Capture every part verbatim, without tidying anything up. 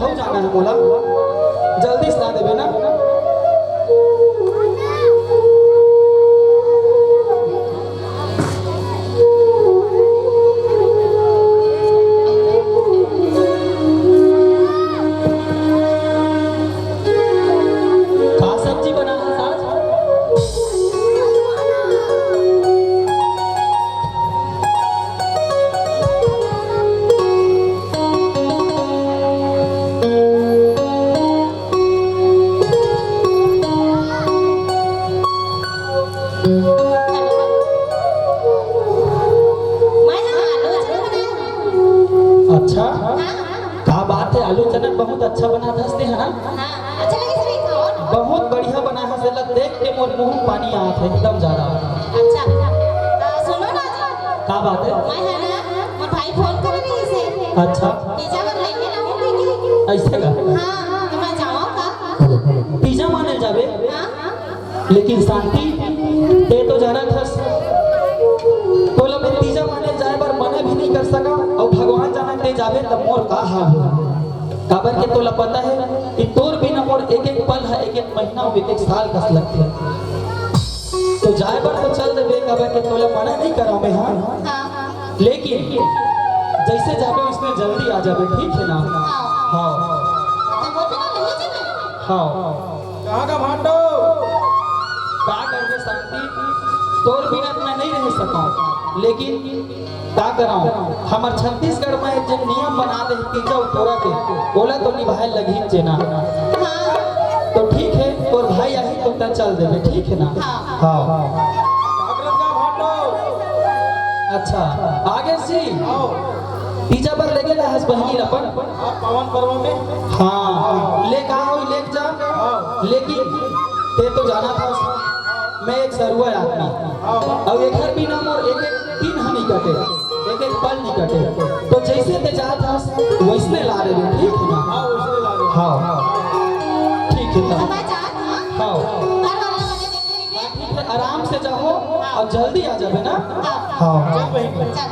हो जाना है मोला, जल्दी से ला देबे ना। का सब्जी बना है आज? मैं ना आलू चना बनाया हूँ। अच्छा, हाँ। का बात है, आलू चना बहुत अच्छा बना हस ते, है ना? हाँ, अच्छा लगे सभी खाओ ना। बहुत बढ़िया बना है, सेला देख के मोर मुंह पानी आत है एकदम ज्यादा। अच्छा, आ, सुनो ना जी। का बात है? मैं है ना, मोर भाई फोन कर रही है। अच्छा। पिज्जा बर लेके लाऊं लेके। ऐसे का? हाँ, तो मैं जाऊँ का? पिज्जा माने जाबे? हाँ, हाँ। लेकिन शांति, ते तो जानत हस, तोला मैं तीजा माने जाए बर मना भी नहीं कर सका, अउ भगवान जाने ते जाबे तब मोर का हाल हो। काबर के तोला पता है कि तोर बिना मोर एक एक पल है, एक एक महीना हो, एक एक साल कस लगथे। तो जाए बर तो चल देबे, काबर के तोला मना नहीं करा मैं, हाँ। हाँ। लेकिन जैसे जाबे उसने जल्दी आ जाबे, ठीक है ना? हाँ। हाँ। तो मोर बिना नहीं जाबे? हाँ। कहाँ का भांडो? का करबे शांति, तोर बिना मैं नहीं रह सकूं, लेकिन का कराऊं, हमर छत्तीसगढ़ में एक जन नियम बना दे तीजा उतोरा के, ओला तो निभाए लगही चेना। हाँ। तो ठीक है, तोर भाई आही तो तैं चल देबे, ठीक है ना? हाँ। हाँ। जागृत का भांडो। अच्छा, आगे जी। आओ। तीजा बर लेके ला हस बहिनी अपन। हाँ, पावन पर्व में। हाँ, ले का होई, ले जा। हाँ। लेकिन ते तो जानत हस, मैं एक सरुआ आदमी। हाँ। अउ एकर बिना मोर एक एक दिन ह नइ कटे, एक एक पल नइ कटे। तो जैसे ते जात हस, वैसने ला देबे, ठीक है ना? हाँ, वैसने ला देबे। हाँ। ठीक है, तब। अब मैं जात हूँ। हाँ। घर वाला मने देखे रहिबे। ठीक है, आराम से जाओ अउ जल्दी आ जाबे ना। हाँ। हाँ। चल बहिनी। चल।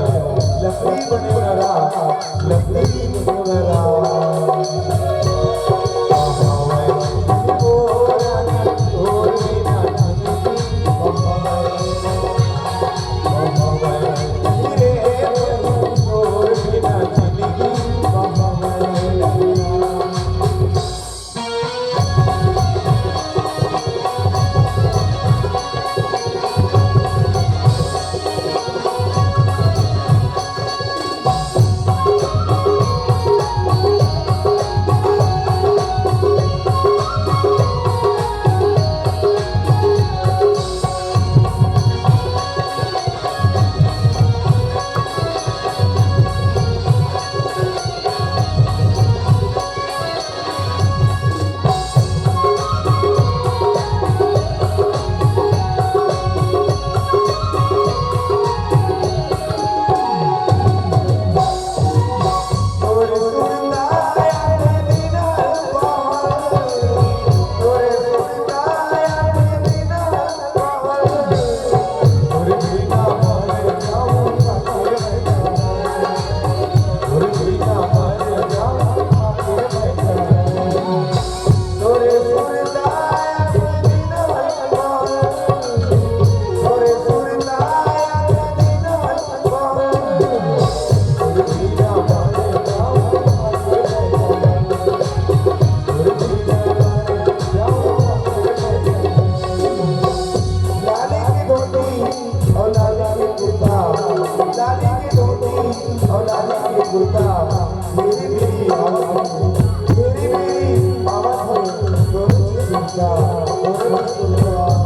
लकड़ी बने वाला, लकड़ी बने वाला। लाली के धोती और लाली के कुर्ता, लाली के धोती और लाली के कुर्ता, मेरी मेरी आवत है, मेरी मेरी आवत है, दोनों की कुर्ता, दोनों की कुर्ता।